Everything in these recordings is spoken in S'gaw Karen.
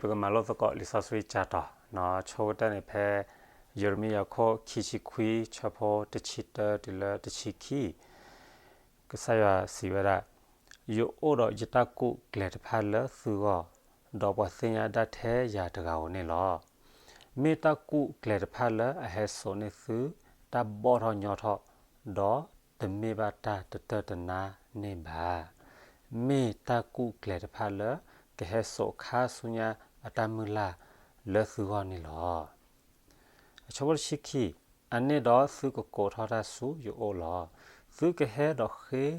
ပကမၤလိသကိးလံာ်စီဆှံကၠၢ်တီၤ, ဆိကတၢၢ်န့ၣ်ဖဲ ယံးရမံယၤခိၣ်ခံဆံခွံ ဆၢဖိတဆံတၢတုၤလၢတဆံခံ, ကစၢ်ယွၤစံးဝဲဒၣ်, ယအိၣ်ဒီးယတၢ်ကူၣ်ကျဲၤတဖၣ်လၢသုဂီၢ်, ဒီးပှၤသ့ၣ်ညါဒၣ်ထဲယၤတဂၤဧိၤန့ၣ်လီၤ. မ့ၢ်တၢ်ကူၣ်ကျဲၤတဖၣ်လၢအဟဲစိာ်န့ၢ်သုတၢ်ဘီၣ်ထီၣ်ညီထီၣ်, ဒီးတမ့ၢ်ဘၣ်တၢ်တတၢၢ်တနါန့ၣ်ဘၣ်. မ့ၢ်တၢ်ကူၣ်ကျဲၤတဖၣ်လၢကဟဲစိာ်ခါဆူညါအတၢ်မုၢ်လၢ်လၢသုဂီၢ်န့ၣ်လီၤ. အဆၢဖိတဆံခံ, အန့ၣ်ဒီးသုကကိးထီၣ်တၢ်ဆူယအိၣ်လီၤ. သုကဟဲဒီးဃ့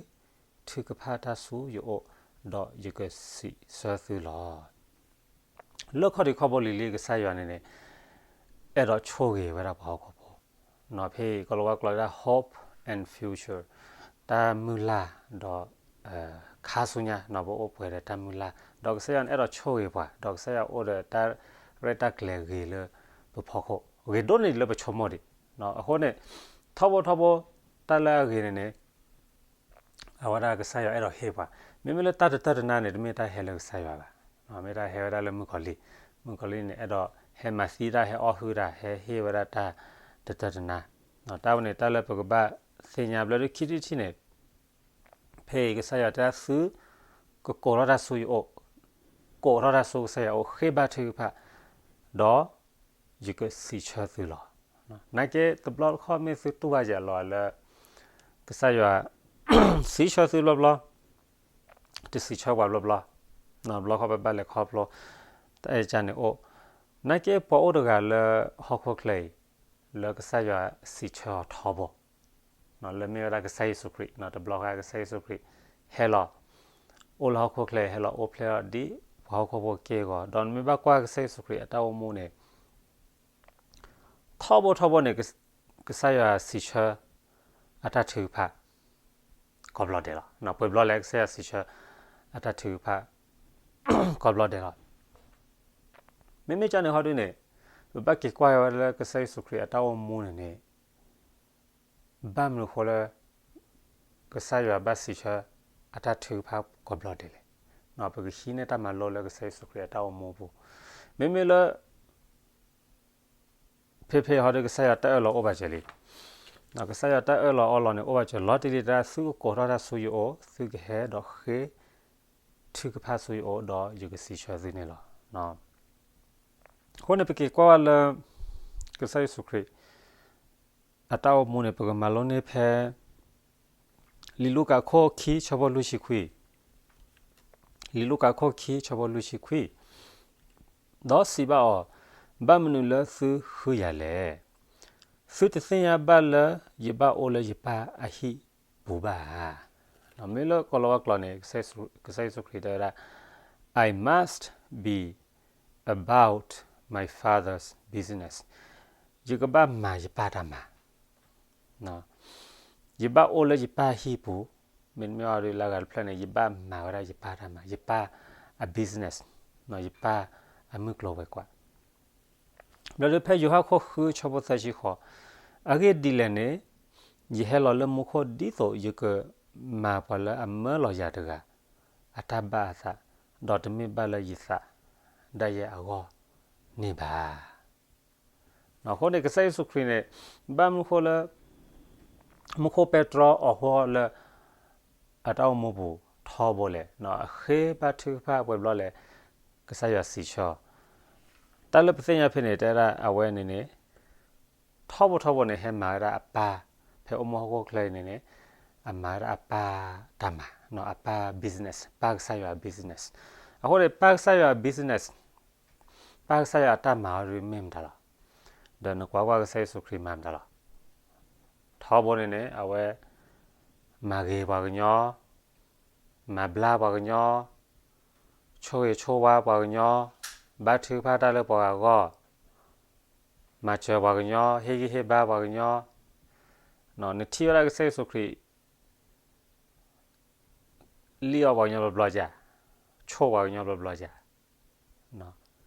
ထုကဖၣ်တၢ်ဆူယအိၣ်, ဒီးယကစံးဆၢသုလီၤ. လၢခီၣ်ထံးခီၣ်ဘိလံၤလံၤ ကစၢ်ယွၤန့ၣ်န့ၣ် အဲၣ်ဒိးဆိၣ်ဂ့ၤဝဲဒၣ်ပှၤဟီၣ်ခိၣ်ဖိ, ဖဲအံၤကီၤလၤဝါကျိာ်ဒၣ် hope and future, တၢ်မုၢ်လၢ်ဒီး ခါဆူညါ, ပအိၣ်ပှဲၤဒီးတၢ်မုၢ်လၢ်, ဒီးကစၢ်ယွၤန့ၣ်အဲၣ်ဒိးဆိၣ်ဂ့ၤပှၤ, ဒီးကစၢ်ယွၤအိၣ်ဒီးတၢ်ရဲၣ်တၢ်ကျဲၤဂ့ၤလၢပဖီခိၣ်, ဂ့ၤဒိၣ်န့ၢ်လၢပဆိကမိၣ်ဒံး. အဃိန့ၣ် ထီဘိထီဘိ တၢ်လၢအဂ့ၤန့ၣ်န့ၣ် အဝဲဒၣ်ကစၢ်ယွၤအဲၣ်ဒိးဟ့ၣ်ပှၤ, မ့မ့ၢ်လၢတၢ်တတၢၢ်တနါန့ၣ် တမ့ၢ်တၢ်ဟဲလၢကစၢ်ယွၤဘၣ်, မ့ၢ်တၢ်ဟဲဝဲဒၣ်လၢမုၣ်ကီၤလံၢ်, မုၣ်ကီၤလံၢ်န့ၣ် အဲၣ်ဒိးဟဲမၤသံတၢ် ဟဲအီၣ်ဟုၣ်တၢ် ဟဲဟ့ၣ်ဝဲဒၣ်တၢ်တတၢၢ်တနါ, တၢ်ဝဲန့ၣ် တၢ်လၢပကဘၣ်သ့ၣ်ညါဘျၢဒုးခံထံၣ်တထံၣ်န့ၣ် ဖဲအံၤကစၢ်ယွၤတဲဒၣ်သု ကကိးထီၣ်တၢ်ဆူယအိၣ်, ကိးထီၣ်တၢ်ဆူကစၢ်ယွၤအိၣ် ဃ့ဘါထုကဖၣ်, ဒီးယကစံးဆၢသုလီၤ. နာ်က့တဘျီတခီၣ်မ့ၢ်သုတူၢ်ဘၣ်ယၤလီၤလၢ ကစၢ်ယွၤ စံးဆၢသုဘျီဘျီ, တစံးဆၢပှၤဘျီဘျီ, ဘျီခီၣ်ဘၣ်ဘၣ်လဲၤခီဖျိ တၢ်အဲၣ်ကၢ်န့ၣ်အိၣ်, နာ်က့ပှၤအိၣ်တဂၤလၢဟီၣ်ခိၣ်ချၢအံၤ လၢကစၢ်ယွၤစံးဆၢအီၤထီဘိ လၢမ့ၢ်ဝဲဒၣ်ကစၢ်ယ့ၣ်ၡူးခရံာ်, တဘျီဃီကစၢ်ယ့ၣ်ၡူးခရံာ် ဟဲလီၤ, အိၣ်လၢဟီၣ်ခိၣ်ချၢ ဟဲလီၤအိၣ်ဖျဲၣ်ထီၣ်ဒ်ပှၤဟီၣ်ခိၣ်ဖိအက့ၢ်အဂီၤ, ဒီးနမ့ၢ်ဘၣ်ကွၢ်ကစၢ်ယ့ၣ်ၡူးခရံာ်အတၢ်အိၣ်မူန့ၣ် ထီဘိထီဘိန့ၣ် ကစၢ်ယွၤစံးဆၢ အတၢ်ထုကဖၣ် ကိးဘျီဒဲးလီၤ. ပှဲၤဘျီလဲၣ်ကစၢ်ယွၤစံးဆၢ အတၢ်ထုကဖၣ် ကိးဘျီဒဲးလီၤ. မ့မ့ၢ်ကန့ၣ်ဟီဒုန့ၣ် ပဘၣ်က့ၤကွၢ်ဝဲလၢကစၢ်ယ့ၣ်ၡူးခရံာ်အတၢ်အိၣ်မူန့ၣ်န့ၣ် ဘၣ်မနုၤဃိလၢ ကစၢ်ယွၤဘၣ်စံးဆၢ အတၢ်ထုကဖၣ်ကိးဘျီဒဲးလဲၣ်. ပကဟံးန့ၢ်တၢ်မၤလိလၢကစၢ်ယ့ၣ်ၡူးခရံာ်အတၢ်အိၣ်မူပူၤ, မ့မ့ၢ်လၢ ဖဲဖဲဟီဒုကစၢ်ယွၤတၢ်အၢၣ်လီၤအိၣ်ဘၣ်စၢၤလံ, ကစၢ်ယွၤတၢ်အၢၣ်လီၤအီလီၤန့ၣ် အိၣ်ဘၣ်စၢၤလီၤတံၢ်လံတၢ် သုကကိးထီၣ်တၢ်ဆူယအိၣ်, သုကဟဲဒီးဃ့ထုကဖၣ်ဆူယအိၣ် ဒီးယကစံးဆၢသုန့ၣ်လီၤ. အဃိန့ၣ် ပက့ၤကွၢ်ဝဲလၢ ကစၢ်ယ့ၣ်ၡူးခရံာ် အတၢ်အိၣ်မူန့ၣ် ပကမၤလိန့ၢ်ဖဲ လံာ်လူၤကၣ်ခိၣ်ခံ ဆၢဖိလွံၢ်ဆံခွံ, လံာ်လူၤကၣ်ခိၣ်ခံ ဆၢဖိလွံၢ်ဆံခွံ, ဒီးစံးဘၣ်အီၤ, ဘၣ်မနုၤလၢသုဃုယၤလဲၣ်. သုတသ့ၣ်ညါဘၣ်လၢယဘၣ်အိၣ်လၢယပၢ်အဟံၣ်ပူၤဘၣ်ဧါ. မ့ၢ်လၢကီၤလၤဝါကျိာ်န့ၣ် ကစၢ်ယ့ၣ်ၡူးခရံာ်တဲဝဲဒၣ်, I must be about my Father's business. ယကဘၣ်မၤယပၢ်တၢ်မၤ ယဘၣ်အိၣ်လၢယပၢ်ဟံၣ်ပူၤ, မ့တမ့ၢ်အီၤဒ်လၢအဂၤတဖျၢၣ်န့ၣ် ယဘၣ်မၤဝဲဒၣ်ယပၢ်တၢ်မၤ, ယပၢ်အ business, ယပၢ်အမုၢ်ကျိၤဝဲၤကွာ်. ဘျီဒုးဖဲယိၤဟၣ်ခိၣ်ဃုဆၢဖိသၢဆံဃိး, အဂ့ၢ်ဒ်လဲၣ်န့ၣ်, ယဟဲလီၤလၢမူခိၣ်ဒ်သိးယကမၢလီၤယၤတဂၤ အတၢ်ဘၣ်အသး, ဒီးတမ့ၢ်ဘၣ်လၢယသးဒၣ်ယဲအဂီၢ်န့ၣ်ဘၣ်. အဃိန့ၣ် ကစၢ်ယ့ၣ်ၡူးခရံာ်န့ၣ် ဘၣ်မနုၤဃိလၢ မူခိၣ်ပဲတြီအီၤဟီလၢ အတၢ်အိၣ်မူပူၤထီဘိလဲၣ်, အဃ့ဘါထုကဖၣ်ပှဲၤဘျီလဲၣ်, ကစၢ်ယွၤစံးဆၢ, တၢ်လၢပသ့ၣ်ညါဖဲန့ၣ် တဲဒၣ်အဝဲန့ၣ်န့ၣ် ထီဘိထီဘိန့ၣ် ဟဲမၤဝဲဒၣ်အပၢ်, ဖဲအိၣ်မူဟီၣ်ခိၣ်ချၢအံၤန့ၣ်န့ၣ် အမၤဝဲဒၣ်အပၢ်တၢ်မၤ, အပၢ် business, ပၢ်ကစၢ်ယွၤ business. အဃိန့ၣ် ပၢ်ကစၢ်ယွၤ business, ပၢ်ကစၢ်ယွၤအတၢ်မၤအီၤဒ်မ့ၢ်မတၤလီၤ. ဒီးနကွၢ်ကွၢ်ကစၢ်ယ့ၣ်ၡူးခရံာ်မၤမတၤလီၤ. ထီဘိန့ၣ်န့ၣ် အဝဲ မၤဂ့ၤပှၤကညီ, မၤဘျါပှၤကညီ, ဆိၣ်ဂ့ၤဆိၣ်ဝါပှၤကညီ, ဘါထုကဖၣ်တၢ်လၢပှၤဂၤအဂီၢ်, မၤစၢၤပှၤကညီ, ဟ့ၣ်ဂံၢ်ဟ့ၣ်ဘါပှၤကညီ, နထံၣ်ဝဲဒၣ်ကစၢ်ယ့ၣ်ၡူးခရံာ် လံၣ်အီၣ်ပှၤကညီဘျီဘျီဧါ, ဆိၣ်ပှၤကညီဘျီဘျီဧါ,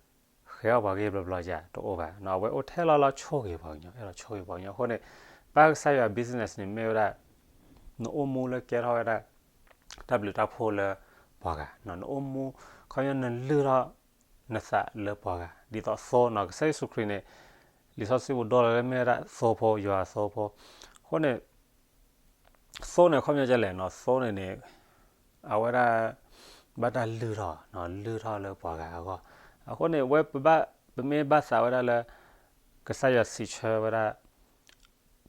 ဃဲၤအီၣ်ပှၤဂ့ၢ်ဘျီဘျီဧါ, တအိၣ်ဘၣ်. အဝဲအိၣ်ထဲလီၤလီၤဆိၣ်ဂ့ၤပှၤကညီ, အဲၣ်ဒိးဆိၣ်ဂ့ၤပှၤကညီ. အဃိန့ၣ် ပၢ်ကစၢ်ယွၤ business န့ၣ်မ့ၢ်ဝဲဒၣ် နအိၣ်မူလၢကဲထီၣ်ဝဲဒၣ် တၢ်ဘျုးတၢ်ဖှိၣ်လၢပှၤဂၤ, နအိၣ်မူ ခီပညီနလုၢ်ထီၣ် နသးလၢပှၤဂၤ ဒ်သိးသိနီၤ. ကစၢ်ယ့ၣ်ၡူးခရံာ်န့ၣ် လံာ်စီဆှံပူၤဒိလီၤလၢမ့ၢ်ဝဲဒၣ်သိဖိ ယွၤသိဖိ. အဃိန့ၣ် သိန့ၣ်ခီပညီဒ်လဲၣ်နီၤ, သိန့ၣ်န့ၣ် အဝဲဒၣ် ဘၣ်တၢ်လုၢ်ထီၣ်, လုၢ်ထီၣ်လၢပှၤဂၤအဂီၢ်. အဃိန့ၣ် ဝဲပဘၣ် ပမ့ၢ်ဘၣ်သးဝဲဒၣ်လၢ ကစၢ်ယွၤစံးဆၢဝဲဒၣ်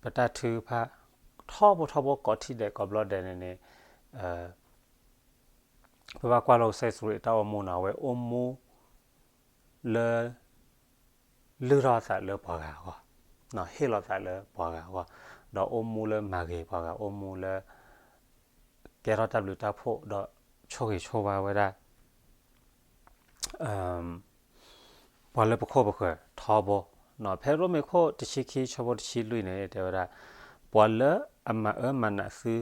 ပတၢ်ထုကဖၣ် ထီဘိထီဘိကိးထံၣ်ဒဲးကိးဘျီဒဲးန့ၣ်န့ၣ် ပဘၣ်ကွၢ်လီၤကစၢ်ယ့ၣ်ၡူးခရံာ်အတၢ်အိၣ်မူနီၤ, အဝဲအိၣ်မူ လၢ လုၢ်ထီၣ်သးလၢပှၤဂၤအဂီၢ်, ဟ့ၣ်လီၤသးလၢပှၤဂၤအဂီၢ်, ဒီးအိၣ်မူလၢမၤဂ့ၤပှၤဂၤ, အိၣ်မူလၢ ကဲထီၣ်တၢ်ဘျုးတၢ်ဖှိၣ် ဒီးဆိၣ်ဂ့ၤဆိၣ်ဝါဝဲဒၣ် ပှၤလၢပခိၣ်ပဃၢၤထီဘိ. ဖဲရိမ့ၤခိၣ်တဆံခံဆၢဖိတဆံလွံၢ်န့ၣ် တဲဝဲဒၣ်, ပှၤလၢအမၤအၢမၤနးသု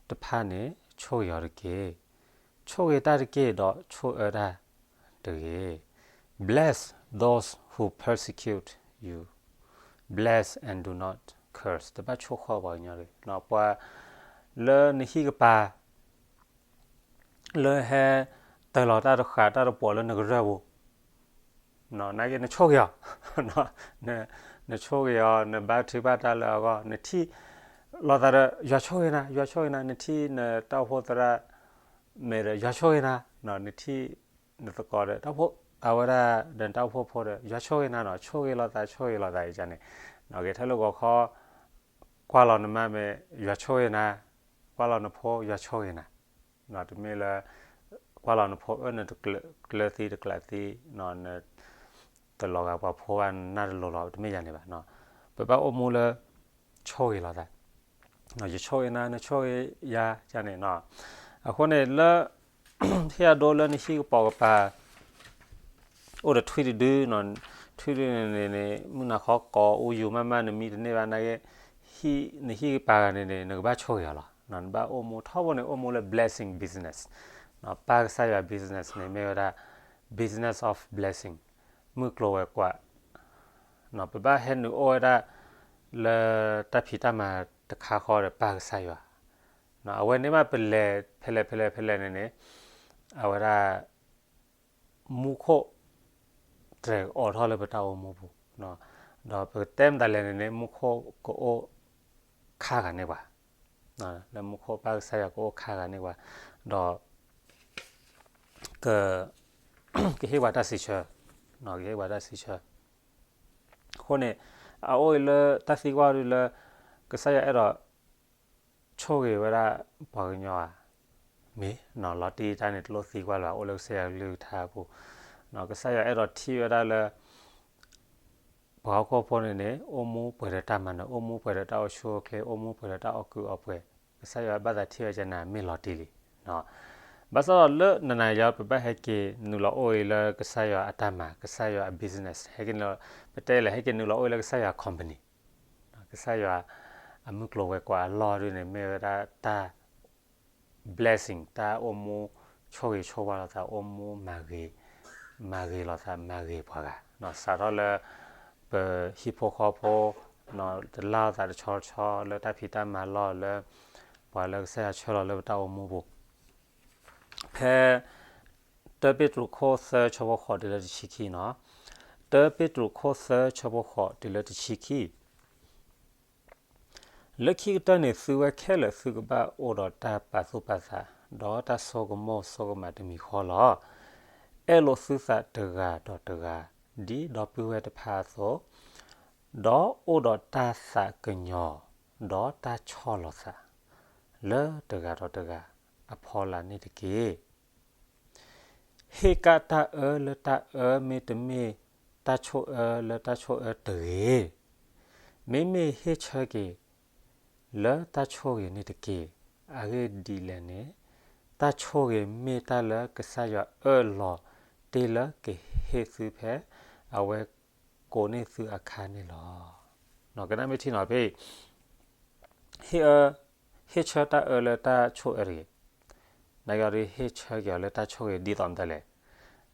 တဖၣ်န့ၣ် ဆိၣ်ဂ့ၤအီၤတက့ၢ်. ဆိၣ်ဂ့ၤတၢ်တက့ၢ် ဒီးဆိၣ်အၢတၢ်တဂ့ၤ. Bless those who persecute you. Bless and do not curse. တဘၣ်ဆိၣ်ဃီပှၤကညီတဂ့ၤ. ပှၤလၢနဟံၣ်ကပၤ လၢဟဲတၢၤလီၤတၢ်တဃာ်တၢ်တပှီၤလၢနကရၢၢ်ပူၤ နာ်က့ နဆိၣ်ဂ့ၤအီၤ, နဆိၣ်ဂ့ၤအီၤ, နဘါထုကဖၣ်တၢ်လၢအဂီၢ်, နထံၣ်လိာ်သးဒီး ယွၤဆိၣ်ဂ့ၤနၤ, ယွၤဆိၣ်ဂ့ၤနၤ, နထံၣ်နတၢ်အိၣ်ဖှိၣ်သရၣ်မဲာ်ဒီး ယွၤဆိၣ်ဂ့ၤနၤ, နထံၣ်နသကိးဒီး တၢ်အိၣ်ဖှိၣ်အဝဲဒၣ်ဒီး နတၢ်အိၣ်ဖှိၣ်ဖိဒီး ယွၤဆိၣ်ဂ့ၤနၤနီၤ, ဆိၣ်ဂ့ၤလိာ်သး ဆိၣ်ဂ့ၤလိာ်သးအံၤန့ၣ်, ဂဲၤထၢၣ်လၢဂီၤခီ ကွၢ်လီၤနမါမဲာ် ယွၤဆိၣ်ဂ့ၤနၤ, ကွၢ်လီၤနဖိ ယွၤဆိၣ်ဂ့ၤနၤ, တမ့ၢ်လၢ ကွၢ်လီၤနဖိအၢ နတကျၢၤသံတကျးသံ, နတလီၤဂာ်ပှၤဖိဘၣ် နနၢ်တလိၤလီၤ တမ့ၢ်ယၤန့ၣ်ဘၣ်. ပဘၣ်အိၣ်မူလၢ ဆိၣ်ဂ့ၤလိာ်သး, ယဆိၣ်ဂ့ၤနၤ နဆိၣ်ဂ့ၤယၤန့ၣ်, အဃိန့ၣ်လၢ ဟ့ၣ်အဒိလၢနဟံၣ်ကပိာ်ကပၤ အိၣ်ဒီးထွံၣ်တဒု, ထွံၣ်တဒုန့ၣ်န့ၣ် မုၢ်နၤခီကိးအူယူၤမးမး နမံတန့ၢ်ဘၣ်နာ်က့, နဟံၣ်ကပၤဂၤန့ၣ်န့ၣ် နကဘၣ်ဆိၣ်ဂ့ၤအီၤလီၤ. နဘၣ်အိၣ်မူထီဘိန့ၣ် အိၣ်မူလၢ blessing business, ပၢ်ကစၢ်ယွၤ business န့ၣ် မ့ၢ်ဝဲဒၣ် business of blessing, မုၢ်ကျိၤဝဲၤကွာ်, ပဘၣ်ဟဲနုာ်အိၣ်ဝဲဒၣ် လၢတၢ်ဖံးတၢ်မၤတခါဃီဒီးပၢ်ကစၢ်ယွၤ, အဝဲန့ၣ်မး ပလဲၤဖဲလဲၣ်ဖဲလဲၣ်ဖဲလဲၣ်န့ၣ်န့ၣ်, အဝဲဒၣ် မူခိၣ် တြဲၤအိးထီၣ်လၢပတၢ်အိၣ်မူပူၤ, ဒီးပကတဲမတၤလဲၣ်န့ၣ်န့ၣ် မူခိၣ်ကအိၣ်ခါဂၤန့ၢ်ပှၤ, လၢမူခိၣ်ပၢ်ကစၢ်ယွၤကအိၣ်ခါဂၤန့ၢ်ပှၤ, ဒီး ကဟ့ၣ်ပှၤတၢ်စံးဆၢ, ကဟ့ၣ်ပှၤတၢ်စံးဆၢ. အဃိန့ၣ် အအိၣ်အံၤလၢတၢ်သံကွၢ်ဒုလၢ ကစၢ်ယွၤအဲၣ်ဒိး ဆိၣ်ဂ့ၤဝဲဒၣ်ပှၤကညီဧါ, မ့ၢ်နီၤ လီၤတံၢ်တၢ်န့ၣ် တလိၣ်သံကွၢ်လၢၤဘၣ် အိၣ်လၢကစၢ်ယွၤကလုၢ်ကထါအပူၤ, ကစၢ်ယွၤအဲၣ်ဒိးထံၣ်ဝဲဒၣ်လၢ ပှၤဟီၣ်ခိၣ်ဖိန့ၣ်န့ၣ် အိၣ်မူပှဲၤဒီးတၢ်မၤနၢၤ, အိၣ်မူပှဲၤဒီးတၢ်အိၣ်ဆူၣ်အိၣ်ချ့, အိၣ်မူပှဲၤဒီးတၢ်အီၣ်ကုာ်အီပှဲၤ, ကစၢ်ယွၤဘၣ်သးထံၣ်ဝဲကနၤ မ့ၢ်လီၤတံၢ်လံ. ဘၣ်ဆၣ်ဒီးလၢနနၤယၤ ပဘၣ်ဟဲက့ၤနုာ်လီၤအိၣ်အံၤလၢကစၢ်ယွၤအတၢ်မၤ, ကစၢ်ယွၤအ business, ဟဲက့ၤနုာ်လီၤ, ပတဲလဲၣ် ဟဲက့ၤနုာ်လီၤအိၣ်အံၤလၢကစၢ်ယွၤ company, ကစၢ်ယွၤအမုၢ်ကျိၤဝဲၤကွာ်အလီၢ်ဒုန့ၣ် မ့ၢ်ဝဲဒၣ်တၢ် blessing, တၢ်အိၣ်မူဆိၣ်ဂ့ၤဆိၣ်ဝါလိာ်သး, အိၣ်မူမၤဂ့ၤ, မၤဂ့ၤလိာ်သး, မၤဂ့ၤပှၤဂၤ, စးထီၣ်လၢ ပဟံၣ်ဖိဃီဖိ, တလၢ်လိာ်သးတဆီတဆီ လၢတၢ်ဖံးတၢ်မၤလီၢ်လၢ ပှၤလၢကစၢ်ယွၤဆှၢလီၤလၢပတၢ်အိၣ်မူပူၤ, ဖဲ တၢပ့းတရူးခိၣ်သၢဆၢဖိဃိးတုၤလၢတဆံခံနီၤ, တၢပ့းတရူးခိၣ်သၢဆၢဖိဃိးတုၤလၢတဆံခံ လၢခံကတၢၢ်န့ၣ် သုဝဲခဲလၢာ်သုကဘၣ်အိၣ်ဒီးတၢ်ပာ်သူၣ်ပာ်သး, ဒီးတၢ်ဆိကမိၣ်ဆိကမးတမံၤဃီလီၤ. အဲၣ်လိာ်သုသးတဂၤဒီးတဂၤ, ဒ်ဒီပုၢ်ဝဲၢ်တဖၣ်အသိး, ဒီးအိၣ်ဒီးတၢ်သးကညီၤ, ဒီးတၢ်ဆီၣ်လီၤသး, လၢတဂၤဒီးတဂၤအဖီလာ်န့ၣ်တက့ၢ်. ဟ့ၣ်ကၣ်တၢ်အၢလၢတၢ်အၢ မ့တမ့ၢ်တၢ်ဆိၣ်အၢလၢတၢ်ဆိၣ်အၢတဂ့ၤ. မ့မ့ၢ်ဟ့ၣ်ဆၢက့ၤလၢတၢ်ဆိၣ်ဂ့ၤန့ၣ်တက့ၢ်. အဂ့ၢ်ဒ်လဲၣ်န့ၣ်, တၢ်ဆိၣ်ဂ့ၤမ့ၢ်တၢ်လၢကစၢ်ယွၤအၢၣ်လီၤတ့ၢ်လၢကဟ့ၣ်သုဖဲ အဝဲကိးန့ၢ်သုအခါန့ၣ်လီၤ. ကနၣ်မ့ၢ်ထံနီၤ ဖဲအံၤ ဟ့ၣ်အၢ, ဟ့ၣ်ဆၢတၢ်အၢလၢတၢ်ဆိၣ်အၢတဂ့ၤ. နာ်က့အီၤဒုး ဟ့ၣ်ဆၢက့ၤအီၤလၢတၢ်ဆိၣ်ဂ့ၤ ဒ်သိးမတၤလဲၣ်,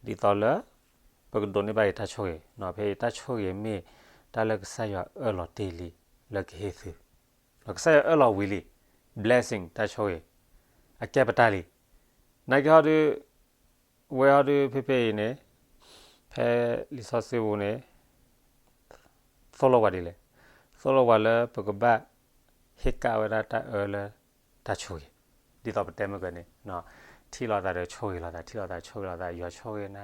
ဒ်သိးလၢ ပကဒိးန့ၢ်ဘၣ်က့ၤတၢ်ဆိၣ်ဂ့ၤ. ဖဲအံၤ တၢ်ဆိၣ်ဂ့ၤမ့ၢ်တၢ်လၢကစၢ်ယွၤအၢၣ်လီၤတ့ၢ်လံ လၢကဟ့ၣ်သု, ကစၢ်ယွၤအၢၣ်လီၤဝံၤလံ, blessing တၢ်ဆိၣ်ဂ့ၤ အကဲပတၢ်လံ. နာ်က့ဟီဒုး ဝဲဟီဒုး ဖဲဖဲအံၤန့ၣ် ဖဲလံာ်စီဆှံပူၤန့ၣ် သိၣ်လိပှၤဒ်လဲၣ်, သိၣ်လိပှၤလၢပကဘၣ်ဟ့ၣ်ကၣ်ဝဲဒၣ်တၢ်အၢလၢတၢ်ဆိၣ်ဂ့ၤ, ဒ်သိးပတဲမ့ၢ်ကန့ၣ်, ထံၣ်လိာ်သးဒီးဆိၣ်ဂ့ၤလိာ်သး, ထံၣ်လိာ်သးဆိၣ်ဂ့ၤလိာ်သး, ယွၤဆိၣ်ဂ့ၤန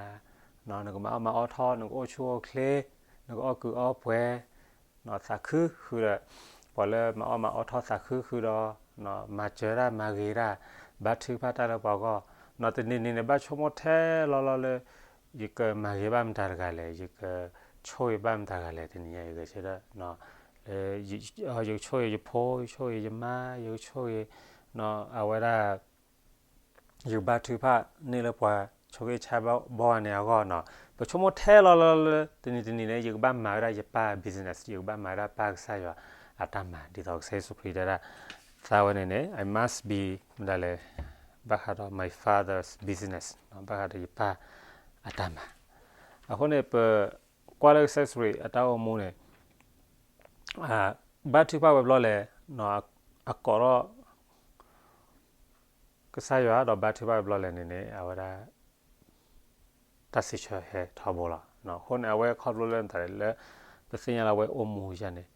ၤ, နကမၤအီၣ်မၤအီထီၣ်, နကအိၣ်ဆူၣ်အိၣ်ချ့, နကအီၣ်ကုးအီၣ်ပှဲၤ, သးခုဃုာ်ဒီး ပှၤလၢမၤအီၣ်မၤအီထီၣ်သးခုဃုာ်ဒီး မၤစၢၤတၢ်မၤဂ့ၤတၢ်, ဘါထုကဖၣ်တၢ်လၢပှၤဂီၢ်, တနံၤနံၤန့ၣ် ဘၣ်ဆိကမိၣ်ထဲလီၤလီၤလၢ ယကမၤဂ့ၤဘၣ်မတၤတဂၤလဲၣ်, ယကဆိၣ်ဂ့ၤဘၣ်မတၤတဂၤလဲၣ်, တနံၤညါယဂဲၤဆၢထၢၣ် ယဆိၣ်ဂ့ၤယဖိ, ယဆိၣ်ဂ့ၤယမါ, ယကဆိၣ်ဂ့ၤ အဝဲဒၣ် ယကဘါထုကဖၣ်န့ၢ်လၢပှၤဆိးက့ဆါဘီဂၤန့ၣ်အဂီၢ်နီၤ, ပဆိကမိၣ်ထဲလီၤလီၤလၢ တနံၤတနံၤန့ၣ် ယကဘၣ်မၤဝဲဒၣ်ယပၢ် business, ယကဘၣ်မၤဝဲဒၣ်ပၢ်ကစၢ်ယွၤအတၢ်မၤ, ဒ်သိးကစၢ်ယ့ၣ်ၡူးခရံာ်တဲဒၣ် သးဝဲန့ၣ်န့ၣ် I must be မတၤလဲၣ်, ဘၣ်ဃးဒီး my father's business, ဘၣ်ဃးဒီးယပၢ်အတၢ်မၤ. အဃိန့ၣ် ပကွၢ်လၢကစၢ်ယ့ၣ်ၡူးခရံာ်အတၢ်အိၣ်မူန့ၣ် ဘါထုကဖၣ်ဝဲဘျီလဲၣ်, အကိးထီၣ် ကစၢ်ယွၤဒီးဘါထုကဖၣ်ဝဲဘျီလဲၣ်န့ၣ်န့ၣ် အဝဲဒၣ် တၢ်စံးဆၢဟဲထီဘိလီၤ. အဃိန့ၣ် အဝဲခီဖျိလၢနသးလၢ ပသ့ၣ်ညါလၢအဝဲအိၣ်မူယၤန့ၣ်,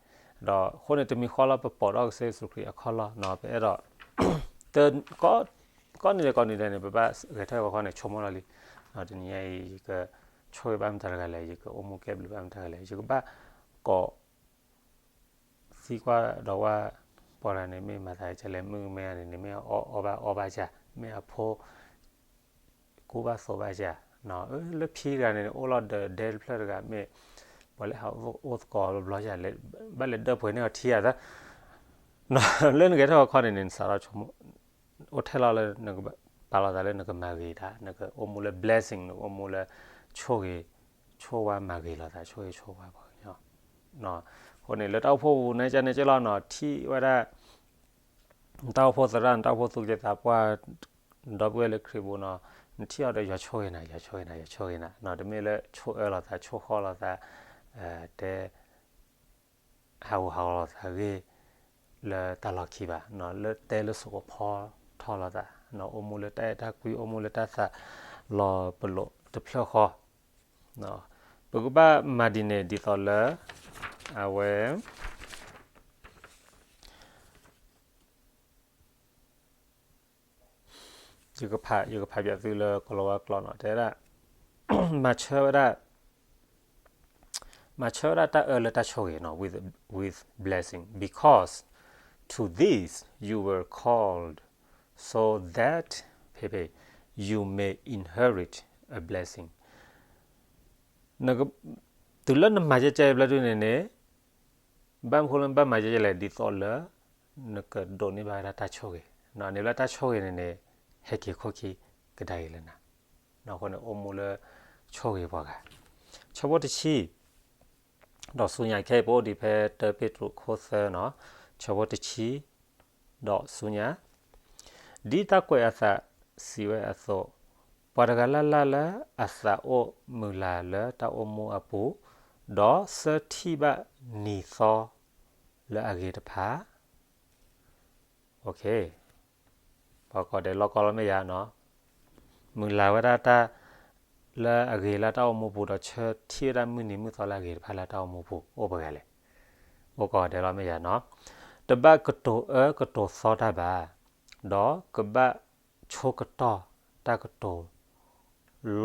ဒီးအဃိန့ၣ် တမံၤဃီလၢပပိာ်ထီၣ်ကစၢ်ယ့ၣ်ၡူးခရံာ်အခီၣ်လီၢ်နီၤ, ပအဲၣ်ဒိး ကိးနံၤဒဲးကိးနံၤဒဲးန့ၣ် ပဘၣ်ဂဲၤထၢၣ်ဝဲခီန့ၣ် ဆိကမိၣ်လီၤလံ, တနံၤညါအံၤ ယကဆိၣ်ဂ့ၤဘၣ်မတၤတဂၤလဲၣ်, ယကအိၣ်မူကဲဘျုးဘၣ်မတၤတဂၤလဲၣ်, ယကဘၣ်ကိး သံကွၢ်ဒီးဝဲ ပှၤတဂၤန့ၣ် မ့ၢ်မၤသးကလဲၣ်, မုၣ်ကမဲဂၤန့ၣ်န့ၣ် မ့ၢ်အီၣ်ဘၣ်အီဘၣ်ဧါ, မ့ၢ်အဖိ ကူဘၣ်သိးဘၣ်ဧါ, လၢဖံတဂၤန့ၣ် အိၣ်လီၤဒီးဒဲတဖျၢၣ်တဂၤ မ့ၢ်ပှၤလၢဟးအိၣ်သကိးဘျီဧါ, ဘၣ်လဲၤဒၢပှဲၤန့ၢ်အီၤထံဧါသၢ လၢနဂဲၤထၢၣ်ဝဲခီန့ၣ်န့ၣ် နစးထီၣ်ဆိကမိၣ် အိၣ်ထဲလီၤလၢနကပာ်လီၤသးလၢနကမၤဂ့ၤတၢ်, နကအိၣ်မူလၢ blessing, နကအိၣ်မူလၢဆိၣ်ဂ့ၤ ဆိၣ်ဝါမၤဂ့ၤလိာ်သး, ဆိၣ်ဂ့ၤဆိၣ်ဝါပှၤကညီ. အဃိန့ၣ် လၢတၢ်အိၣ်ဖှိၣ်ပူၤန့ၣ် ကန့ၣ်က့လီၤနီၤ, ထံၣ်ဝဲဒၣ် နတၢ်အိၣ်ဖှိၣ်သရၣ်, နတၢ်အိၣ်ဖှိၣ်သူၣ်က့သးပှၢ်, ဒီပုၢ်ဝဲၢ်လၢခရံာ်ပူၤနီၤ, နထံၣ်အီၤဒီး ယွၤဆိၣ်ဂ့ၤနၤ, ယွၤဆိၣ်ဂ့ၤနၤ, ယွၤဆိၣ်ဂ့ၤနၤ, တမ့ၢ်လၢဆိၣ်အၢလိာ်သး, ဆိၣ်ဃီလိာ်သး, တဲ ဟးဂူာ်ဟးဂီၤလိာ်သးအဂ့ၢ် လၢတၢ်လီၢ်ခံဘၣ်, လၢတဲလၢစိကဖီထီၣ်လိာ်သး, အိၣ်မူလၢတၢ်အဲၣ်တၢ်ကွံ, အိၣ်မူလၢတၢ်သးလီၤပလိာ်တဖျၢၣ်ဃီ. ပကဘၣ်မၤဒ်န့ၣ် ဒ်သိးလၢ အဝဲ ယကဖး, ယကဖးပၠးသုလၢကလီၤဝါကျိာ်နီၤ, တဲဒၣ် မၤဆၢဝဲဒၣ်, မၤဆၢဝဲဒၣ်တၢ်အၢလၢတၢ်ဆိၣ်ဂ့ၤနီၤ, with, with blessing, because to this you were called, so that, ဖဲဖဲ you may inherit a blessing. နက, တုၤလၢနမၤယဲကဲဘျီဒုန့ၣ်န့ၣ် ဘၣ်မနုၤလၢနဘၣ်မၤယဲလဲၣ်, ဒ်သိးလၢ နကဒိးန့ၢ်ဘၣ်ဝဲဒၣ်တၢ်ဆိၣ်ဂ့ၤ, န့ၣ်လၢတၢ်ဆိၣ်ဂ့ၤန့ၣ်န့ၣ် ဟဲက့ၤခိၣ်ခံကဒါက့ၤလၢနၤ, အဃိန့ၣ် အိၣ်မူလၢဆိၣ်ဂ့ၤပှၤဂၤ, ဆၢဖိတဆံ ဒီးဆူညါ, ခဲအံၤပအိၣ်ဒံးဖဲ တၢပ့းတရူး ခိၣ်သၢနီၤ, ဆၢဖိတဆံ ဒီးဆူညါ, ဒ်တၢ်ကွဲးအသးစံးဝဲအသိး, ပှၤတဂၤလၢ်လၢ်လၢအသးအိၣ်မုာ်လၤလၢတၢ်အိၣ်မူအပူၤ, ဒီးဆၢထံၣ်ဘၣ်နံၤသီလၢအဂ့ၤတဖၣ်, ပှၤကိးဒဲးလီၤကီလီၤမ့ၢ်ယၤနီၤ, မုာ်လၤဝဲဒၣ်တၢ်လၢအဂ့ၤလၢတၢ်အိၣ်မူပူၤ, ဒီးဆၢထံၣ်ဝဲဒၣ်မုၢ်နံၤမုၢ်သီလၢအဂ့ၤတဖၣ်လၢတၢ်အိၣ်မူပူၤ, အိၣ်ပှဲၤဂၤလဲၣ်, အိၣ်ကိးဂၤဒဲးလီၤမ့ၢ်ယၤနီၤ, တဘၣ်ကတိၤအၢကတိၤသီတၢ်ဘၣ်, ဒီးကဘၣ်ဆိကတီၢ်တၢ်ကတိၤ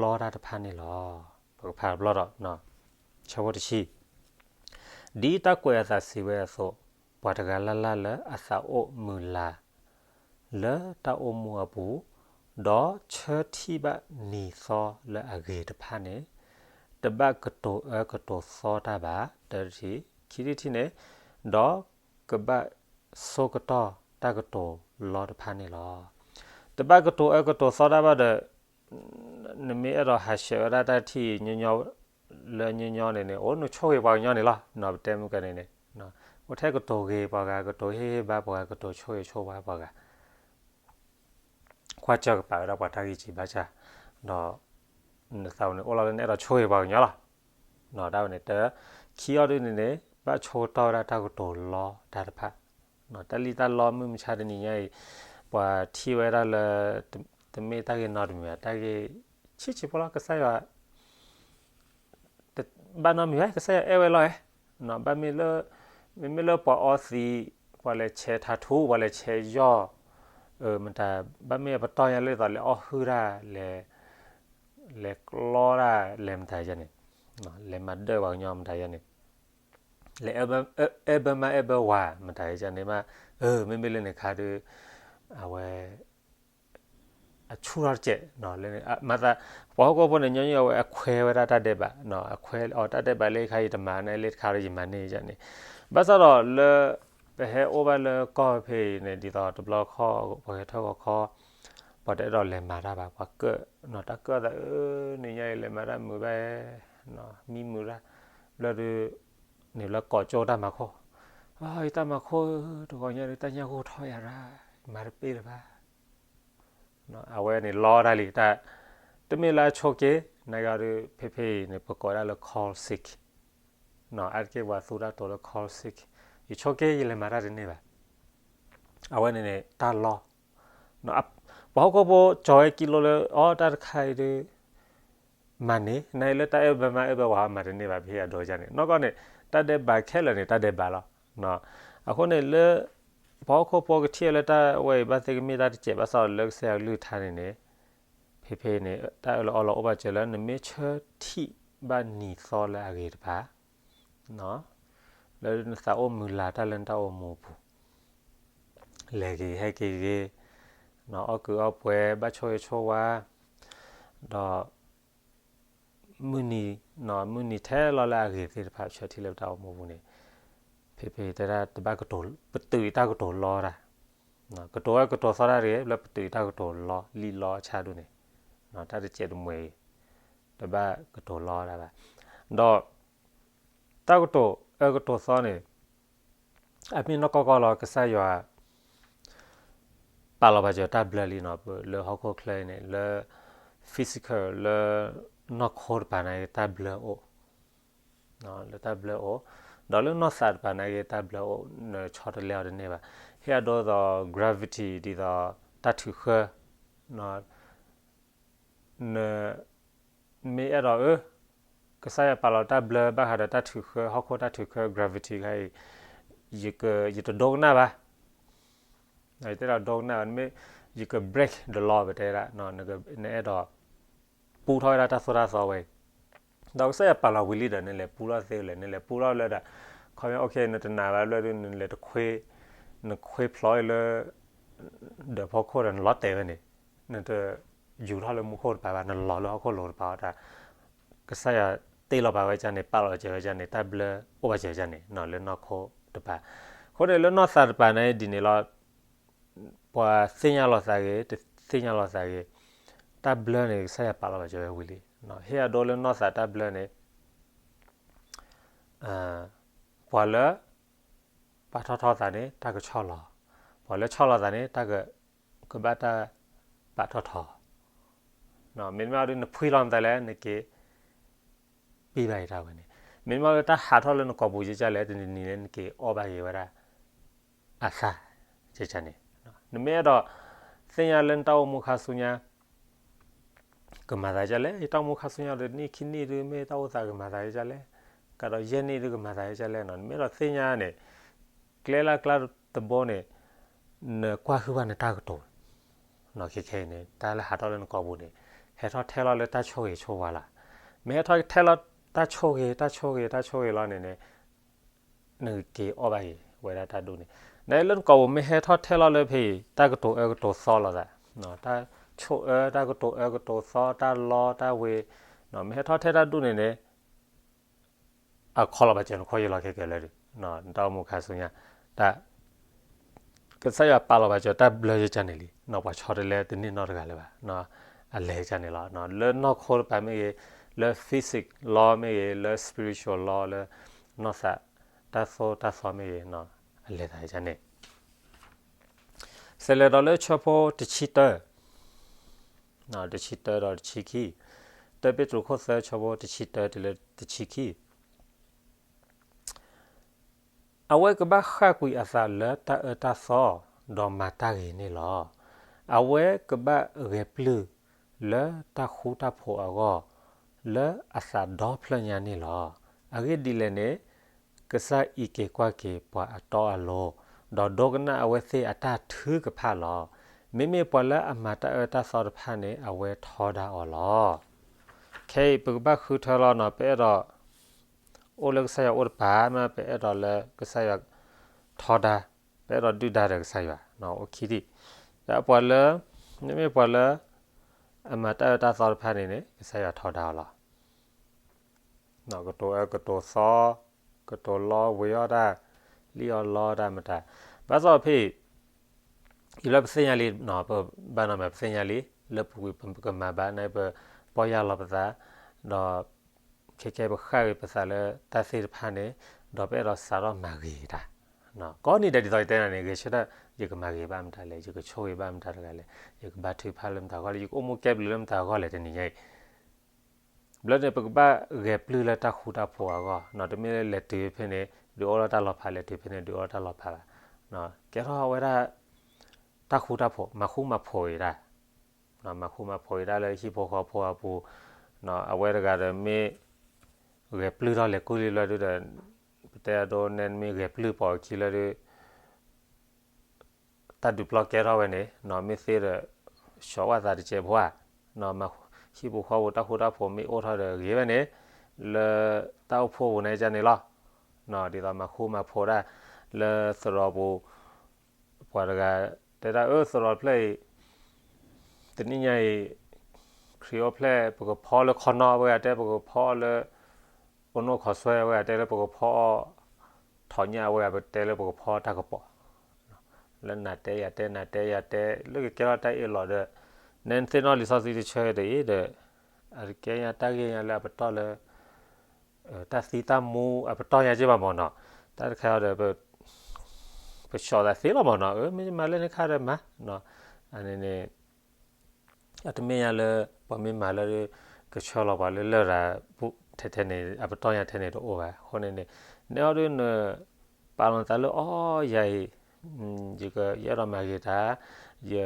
လီတၢ်တဖၣ်န့ၣ်လီၤ. ပကဖးတဘျီဒီး, ဆၢဖိတဆံ ဒ်တၢ်ကွဲးအသးစံးဝဲအသိး, ပှၤတဂၤလၢ်လၢ်လၢအသးအိၣ်မုာ်လၤလၢတၢ်အိၣ်မူအပူၤ, ဒီးဆၢထံၣ်ဘၣ်နံၤသီလၢအဂ့ၤတဖၣ်န့ၣ်, တဘၣ်ကတိၤအၢကတိၤသီတၢ်ဘၣ်, တထံၣ်, ခံထံၣ်တထံၣ်န့ၣ်, ဒီးကဘၣ်ဆိကတီၢ်တၢ်ကတိၤလီတဖၣ်န့ၣ်လီၤ. တဘၣ်ကတိၤအၢကတိၤသီတၢ်ဘၣ်ဒီး နမ့ၢ်အဲၣ်ဒိးဟးဆှဲးဝဲဒၣ်တၢ်ထံၣ်ညီညီလၢညီညီန့ၣ်န့ၣ်, အိၣ်နဆိၣ်ဂ့ၤပှၤကညီန့ၣ်လီၤ. ပတဲမုၢ်ကန့ၣ်န့ၣ်, အိၣ်ထဲကတိၤဂ့ၤပှၤဂၤ, ကတိၤဟ့ၣ်ဂံၢ်ဘါပှၤဂၤ, ကတိၤဆိၣ်ဂ့ၤဆိၣ်ဝါပှၤဂၤ, ကွၢ်စၢၤကပာ်ဝဲဒၣ်ပှၤတၢ်ဂံၢ်စၢ်ဘါစၢ်, ဒီးနသးဝဲန့ၣ် အိၣ်လီၤလၢနအဲၣ်ဒိးဆိၣ်ဂ့ၤပှၤကညီလီၤ. တၢ်ဝဲန့ၣ်တ, ခံအီၤဒုန့ၣ်န့ၣ် ဘၣ်ဆိကတီၢ်ဝဲဒၣ်တၢ်ကတိၤလီတၢ်တဖၣ်, တၢ်လံၣ်တၢ်လီမုၢ်မဆါတနံၤညါအံၤ, ပှၤထံၣ်ဝဲဒၣ်လၢ တမ့ၢ်တၢ်ဂ့ၤနီတမံၤဘၣ်, တၢ်ဂ့ၤဆံးဆံးဖိလီၤ. ကစၢ်ယွၤ ဘၣ်နီတမံၤဘၣ် ကစၢ်ယွၤအဲၣ်ဝဲလီၤဧါ, ဘၣ်မ့ၢ်လၢ, မ့မ့ၢ်လၢပှၤအီသံး, ပှၤလဲၤဆဲးထးထူ, ပှၤလဲၤဆဲးယီၢ်, မတၤ, ဘၣ်မ့ၢ်ပတီၢ်ညါလၢသိးလဲၤအီၣ်ဟုၣ်တၢ်, လဲၤကျီတၢ်, လဲၤမတၤယၤန့ၣ်, လဲၤမၤဒၢၣ်ပှၤကညီမတၤယၤန့ၣ်, လဲၤအဲၣ်ဘၢမါအဲၣ်ဘၢဝၤ မတၤယၤန့ၣ်မး, မ့မ့ၢ်လၢန့ၣ်ခါဒီး, အဝဲ အဆူၣ်ထီၣ်တစဲး, မၤသး, ပှၤဟီၣ်ခိၣ်ဖိန့ၣ် ညီနုၢ်အဝဲအခွဲးဝဲဒၣ်တၢ်ဒဲးဘး, အခွဲးအီၤတၢ်ဒဲးဘးလၢခါအံၤတမၤန့ၣ် လၢတခါဒီးယမၤန့ၢ်ယန့ၣ်, ဘၣ်ဆၣ်ဒီးလၢ, ပဟဲအိၣ်ဘၣ်လၢကီၢ်ဖဲအံၤန့ၣ် ဒ်သိးတဘျီခီၣ် ပှၤဟဲထၢၣ်ဂီၤခီ, ပှၤတအဲၣ်ဒိးလဲၤမၤတၢ်ဘၣ် ပှၤကၢၣ်, တၢ်ကၢၣ်သးအၢ, နံၤညါအံၤလဲၤမၤတၢ်မုာ်ဘၣ်, မံမုာ်တၢ်, ဘျီဒီး, န့ၣ်ဘျီကိးကၠိတၢ်မၤခိၣ်, အတၢ်မၤခိၣ်, တဂီၤညါဒီးတၢ်ညၣ်ဂိၢ်ထီၣ်ယၤရၣ်, မၤတပ့ၢ်လၢၤဘၣ် အဝဲန့ၣ်လီတၢ်လံ, တမ့ၢ်လၢအဆိးက့, နကဒီးဖဲဖဲအံၤန့ၣ် ပကိးဒၣ်လၢ call sick, အါတက့ၢ်ပှၤသူတၢ်တိာ်လၢ call sick, ယဆိးက့ယလဲၤမၤတၢ်တန့ၢ်ဘၣ်, အဝဲန့ၣ်န့ၣ်တၢ်လီ, ပှၤဟီၣ်ခိၣ်ဖိကၠီၤဝဲကံလိလၢ အီ တၢ်တခါအံၤဒီး မၤန့ၣ် နလၢတၢ်အဲၣ်ဘၢမါအဲၣ်ဘၢဝၤမၤတန့ၢ်ဘၣ် ပဟ့ၣ်အဒိကန့ၣ် နီၢ်ကီၢ်န့ၣ် တၢ်ဒဲးဘးခဲလၢာ်န့ၣ် တၢ်ဒဲးဘးလီၤ. အဃိန့ၣ်လၢ ပှၤဟီၣ်ခိၣ်ဖိကထံၣ်ဝဲလၢတၢ်ဝဲအံၤဘၣ်သ့ၣ်ကမ့ၢ်တၢ်တစဲးဘၣ်ဆၣ်လၢကစၢ်ယွၤကလုၢ်ကထါန့ၣ်န့ၣ် ဖဲဖဲန့ၣ် တၢ်အၢၣ်လီၤအီလီၤအိၣ်ဘၣ်စၢၤလၢ နမ့ၢ်ဆၢထံၣ်ဘၣ်နံၤသီလၢအဂ့ၤတဖၣ် လၢနသးအိၣ်မုာ်လၤတၢ်လၢနတၢ်အိၣ်မူအပူၤ လဲၤက့ၤဟဲက့ၤဂ့ၤ အီၣ်ကုာ်အီၣ်ပှဲၤဘၣ်ဆိၣ်ဂ့ၤဆိၣ်ဝါ ဒီး မုၢ်နံၤ မုၢ်နံၤထဲလီၤလၢအဂ့ၤသ့ၣ်တဖၣ်ဆၢထံၣ်လၢပတၢ်အိၣ်မူပူၤန့ၣ် ဖဲဖဲတဲဒၣ်တဘၣ်ကတိၤ ပတုာ်အံၤတၢ်ကတိၤလီတၢ် ကတိၤဝဲကတိၤသီတၢ်တဂ့ၤ လၢပတုာ်အံၤတၢ်ကတိၤလီလံလီဆါဒိၣ်န့ၣ် တၢ်တစဲးတမှဲၤအံၤ တဘၣ်ကတိၤလီတၢ်ဘၣ် ဒီး တၢ်ကတိၤအၢကတိၤသီန့ၣ် အမ့ၢ်နီၢ်ကီၢ်ကီၢ်လီၤ ကစၢ်ယွၤ ပာ်လီၤပာ်စၢၤတၢ်ဘျၢလံနီၤ လၢဟီၣ်ခိၣ်ချၢအံၤန့ၣ် လၢ physical လၢ နီၢ်ခိတပၤန့ၣ် တၢ်ဘျၢအိၣ် လၢတၢ်ဘျၢအိၣ် ဒီးလၢနီၢ်သးတပၤန့ၣ် တၢ်ဘျၢအိၣ် နဆီတလဲအီၤတန့ၢ်ဘၣ် ဟ့ၣ်အဒိသိး gravity ဒ်သိး တၢ်ထုးဃၢ န မ့ၢ်အဲၣ်ဒိးအၢ ကစၢ်ယွၤပာ်လီၤတၢ်ဘျၢဘၣ်ဃးဒီးတၢ်ထုးဃၢ ဟီၣ်ခိၣ်တၢ်ထုးဃၢ gravity ခါအံၤ ယတဒိကနၣ်ဘၣ် ယတဲဒိးဒိကနၣ်ဘၣ် မ့ၢ် ယက break the law ပတဲဒၣ် နအဲၣ်ဒိး ပူထီၣ်ဝဲဒၣ်တၢ်သိၣ်တၢ်သီဝဲအံၤ ဒီးကစၢ်ယွၤပာ်လီၤဝံၤလံဒီး နလဲၤပူထီၣ်သ့လဲၣ် နလဲၤပူထီၣ်လၢဒၣ် ခီ okay နတနာ်ဘၣ်ဘျီဒုး နလဲၤတခွ့ နခွ့ဖျိးလၢ ဒီးဖီခိၣ်ဒီးနလီၤတဲာ်ဝဲန့ၣ် နတ ယူၤထီၣ်လၢမူခိၣ်တပၤဘၣ် နလီၤလၢဟီၣ်ခိၣ်လိၤတပၤအီၤတၢ် ကစၢ်ယွၤတ့လီၤပာ်ဝဲကန့ၣ် ပာ်လီၤစၢၤဝဲကန့ၣ် တၢ်ဘျၢအိၣ်ဘၣ်စၢၤကန့ၣ် လၢနီၢ်ခိတပၤ အဃိန့ၣ်လၢနီၢ်သးတပၤန့ၣ်ဒ်န့ၣ်လီၤ ပှၤသ့ၣ်ညါလီၤသးဂ့ၤ တသ့ၣ်ညါလီၤသးဂ့ၤ တၢ်ဘျၢန့ၣ် ကစၢ်ယွၤပာ်လီၤဘၣ်စၢၤဝဲဝံၤလံ ဟ့ၣ်အဒိလၢနီၢ်သးတၢ်ဘျၢန့ၣ် ပှၤလၢ ပာ်ထီၣ်ထီသးန့ၣ် တၢ်ကဆီၣ်လီၤ, ပှၤလၢဆီၣ်လီၤသးန့ၣ် တၢ်က ကဘၣ်တၢ်ပာ်ထီၣ်ထီ, မ့တမ့ၢ်အီၤဒုး နဖှံလီၤမတၤလဲၣ် နက့ၤ ပံဘၣ်ယတၢ်ဝဲန့ၣ်, မ့တမ့ၢ်အီၤဒုး တၢ်ဟးထီၣ်လၢနကိာ်ပူၤယကလဲၣ် တနံၤနံၤလၢနက့ၤအီၣ်ဘၣ်ယဝဲဒၣ် အသၣ် ယကန့ၣ်, နမ့ၢ်အဲၣ်ဒိး သ့ၣ်ညါလၢနတၢ်အိၣ်မူခါဆူညါ ကမၤသးဒ်လဲၣ်, ယတၢ်အိၣ်မူခါဆူညါဒီး နံၣ်ခံနံၣ်ဒုး မ့ၢ်တၢ်အိၣ်သးကမၤသးဒ်လဲၣ်, ကဒီးယဲၢ်နံၣ်ဒုးကမၤသးဒ်လဲၣ်နီၤ, နမ့ၢ်အဲၣ်ဒိးသ့ၣ်ညါန့ၣ်, ကျဲလၢကျါတဘိန့ၣ်, နကွၢ်ဟုၣ်ဘၣ်နတၢ်ကတိၤ, ခဲခဲအံၤန့ၣ် တၢ်လၢဟးထီၣ်လၢနကိာ်ပူၤန့ၣ်, ဟဲထီၣ်ထဲလီၤလၢတၢ်ဆိၣ်ဂ့ၤဆိၣ်ဝါလီၤ, မ့ၢ်ဟဲထီၣ်ထဲလီၤတၢ်ဆိၣ်ဂ့ၤ တၢ်ဆိၣ်ဂ့ၤ တၢ်ဆိၣ်ဂ့ၤလီၤန့ၣ်န့ၣ် နကက့ၤအီၣ်ဘၣ်အံၤ ဝဲဒၣ်တၢ်ဒူၣ်န့ၣ်, နလၢနကိာ်ပူၤမ့ၢ်ဟဲထီၣ်ထဲလီၤလၢဖဲအံၤ တၢ်ကတိၤအၢကတိၤသီလိာ်သး, တၢ်ဆိၣ်အၢ တၢ်ကတိၤအၢကတိၤသီ တၢ်လီတၢ်ဝ့ၤ, မ့ၢ်ဟဲထီၣ်ထဲတၢ်ဒူၣ်န့ၣ်န့ၣ်, အခီလီၤဘၣ်စၢၤနခီယံာ်လီၤခဲကလၢာ်ဒီး, နတၢ်အိၣ်မူခါဆူညါ, တၢ် ကစၢ်ယွၤပာ်လီၤဘၣ်စၢၤတၢ်ဘျၢယကန့ၣ်လံ, ပှၤဆီတလဲတန့ၢ်နီတဂၤလၢၤဘၣ်, အလဲၤကန့ၣ်လီၤ, လၢနီၢ်ခိတပၤမ့ၢ်ဂ့ၤ, လၢ physics law မ့ၢ်ဂ့ၤ, လၢ spiritual law လၢ နီၢ်သး တၢ်သိၣ်တၢ်သီမ့ၢ်ဂ့ၤ, အလဲၤသးယကန့ၣ် စဲးလဲၤဒီးလၢဆၢဖိတဆံတၢ, တဆံတၢဒီးတဆံခံ, တၢပ့းတရူးခိၣ်သၢဆၢဖိတဆံတၢတုၤလၢတဆံခံ, အဝဲကဘၣ်ဃၣ်ကွံာ်အသးလၢတၢ်အၢတၢ်သီ, ဒီးမၤတၢ်ဂ့ၤန့ၣ်လီၤ. အဝဲကဘၣ်ဂဲၤပျုၢ်လၢတၢ်ဃူတၢ်ဖိးအဂီၢ်, လၢအသးဒီဖျၢၣ်ညါန့ၣ်လီၤ. အဂ့ၢ်ဒ်လဲၣ်န့ၣ်, ကစၢ်အံးက့ၤကွၢ်က့ၤပှၤအတီအလိၤ, ဒီးဒိကနၣ်အဝဲသ့ၣ်အတၢ်ထုကဖၣ်လီၤ. မ့မ့ၢ်ပှၤလၢအမၤတၢ်အၢတၢ်သီတဖၣ်န့ၣ် အဝဲထီဒါအီၤလီၤ. ခဲအံၤပကဘၣ်ဃုထၢလီၤနီၤ, ပအဲၣ်ဒိး အိၣ်လၢကစၢ်ယွၤအိၣ်တပၤမး, ပအဲၣ်ဒိးလၢကစၢ်ယွၤထီဒါ, ပအဲၣ်ဒိးဒုၣ်ဒါဒီးကစၢ်ယွၤ, အိၣ်ခံထံၣ်, ဒီးပှၤလၢ, မ့မ့ၢ်ပှၤလၢ အမၤတၢ်အၢတၢ်သီတဖၣ်န့ၣ်န့ၣ် ကစၢ်ယွၤထီဒါအီၤလီၤ. ကတိၤအၢကတိၤသီ, ကတိၤလီဝ့ၤအီၣ်တၢ်, လံၣ်အီၣ်လီတၢ်မတၤ, ဘၣ်ဆၣ်ဖဲအံၤ အံၤလၢပသ့ၣ်ညါလံ, ပဘၣ်နီၢ်မး ပသ့ၣ်ညါလံ, လၢပူၤကွံာ်ပကမၤဘၣ်န့ၣ် ပပီၢ်ယၢ်လီၤပသး, ဒီး ခဲကဲပဃၣ်ဂ့ၤပသးလၢတၢ်သ့ၣ်တဖၣ်န့ၣ်, ဒီးပအဲၣ်ဒိးစးထီၣ်မၤဂ့ၤတၢ်, ကိးနံၤဒဲးဒ်သိးယတဲနၤန့ၣ် ဂဲၤဆၢထၢၣ်, ယကမၤဂ့ၤဘၣ်မတၤလဲၣ်, ယကဆိၣ်ဂ့ၤဘၣ်မတၤတဂၤလဲၣ်, ယကဘါထုကဖၣ်လၢမတၤအဂီၢ်လဲၣ်, ယကအိၣ်မူကဲဘျုးလၢမတၤအဂီၢ်လဲၣ် တနံၤညါအံၤ ဘျီန့ၣ် ပကဘၣ်ဂဲၤပျုၢ်လၢတၢ်ဃူတၢ်ဖိးအဂီၢ်, တမ့ၢ်လၢလဲၤတုၤဖဲန့ၣ် ဒုးအိၣ်ထီၣ်တၢ်လီၤဖး, လဲၤတုၤဖဲန့ၣ် ဒုးအိၣ်ထီၣ်တၢ်လီၤဖးဘၣ်, ကဲထီၣ်ဝဲဒၣ် တၢ်ဃူတၢ်ဖိး, မၤဃူမၤဖိးအံၤတၢ်, မၤဃူမၤဖိးအံၤတၢ်လၢဟံၣ်ဖိဃီဖိအပူၤ, အဝဲတဂၤဒီးမ့ၢ် ဂဲၤပျုၢ်ထီၣ်လဲၤကူၣ်လံလၢဒုဒီး, ပတဲအဒိန့ၣ်မ့ၢ်ဂဲၤပျုၢ်ပိာ်အခံလၢဒု တၢ်ဒုးပျီကဲထီၣ်ဝဲန့ၣ်, မ့ၢ်သ့ဒီး ဆှီဝဲသးတစဲးဖိဧါ, ဟံၣ်ပူၤဃီပူၤတၢ်ဃူတၢ်ဖိးမ့ၢ်အိၣ်ထီၣ်ဒီးဂ့ၤဝဲန့ၣ်, လၢတၢ်အိၣ်ဖှိၣ်ပူၤန့ၣ်ကန့ၣ်လီၤ, ဒ်သိးမၤဃူမၤဖိးတၢ်, လၢသရိာ်ပူၤ, ပှၤတဂၤတဲဒၣ်အၢသရိာ်တဖျၢၣ်အံၤ, တနံၣ်ညါအံၤ, ခရံာ်အိၣ်ဖျဲၣ်ပကဖီလၢခီနီ အဝဲဂၤတဲပကဖီလၢ အိၣ်နိၣ်ခီဆွဲ အဝဲဂၤတဲလၢပကဖီ ထီၣ်ညၣ် အဝဲဂၤပတဲလၢပကဖီတၢ်ကပီၤ, လၢနၤတဲယၤတဲ နၤတဲယၤတဲ လၢကကဲထီၣ်တၢ်အ့ၣ်လိာ်ဒီး, နဲနသ့ၣ်နီၣ်လံာ်စီဆှံတဆၢဒီးအံၤဒီး, အကဲညါတၢ်ဂ့ၢ်ညါလၢအပတီၢ်လၢ တၢ်သံတၢ်မူအပတီၢ်ညါက့ဘၣ်မၢ်နီၤ, တၢ်တခါအံၤဒီး ပဆှီသးသ့လီၤမၢ်နီၤ, မ့ၢ်မၤလၢနခါဒီးမၤ, အန့ၣ်န့ၣ် အတမ့ၢ်ညါလၢ ပှၤမ့ၢ်မၤလၢ ကဆှၢလီၤပှၤလၢလရာ် ထဲထဲန့ၣ် အပတီၢ်ညါထဲန့ၣ်တအိၣ်ဘၣ်. အဃိန့ၣ်န့ၣ် နဲအီၤဒုးန ပာ်လီၤသးလၢအီယၤအံၤ, ယအဲၣ်ဒိးမၤဂ့ၤတၢ်, ယ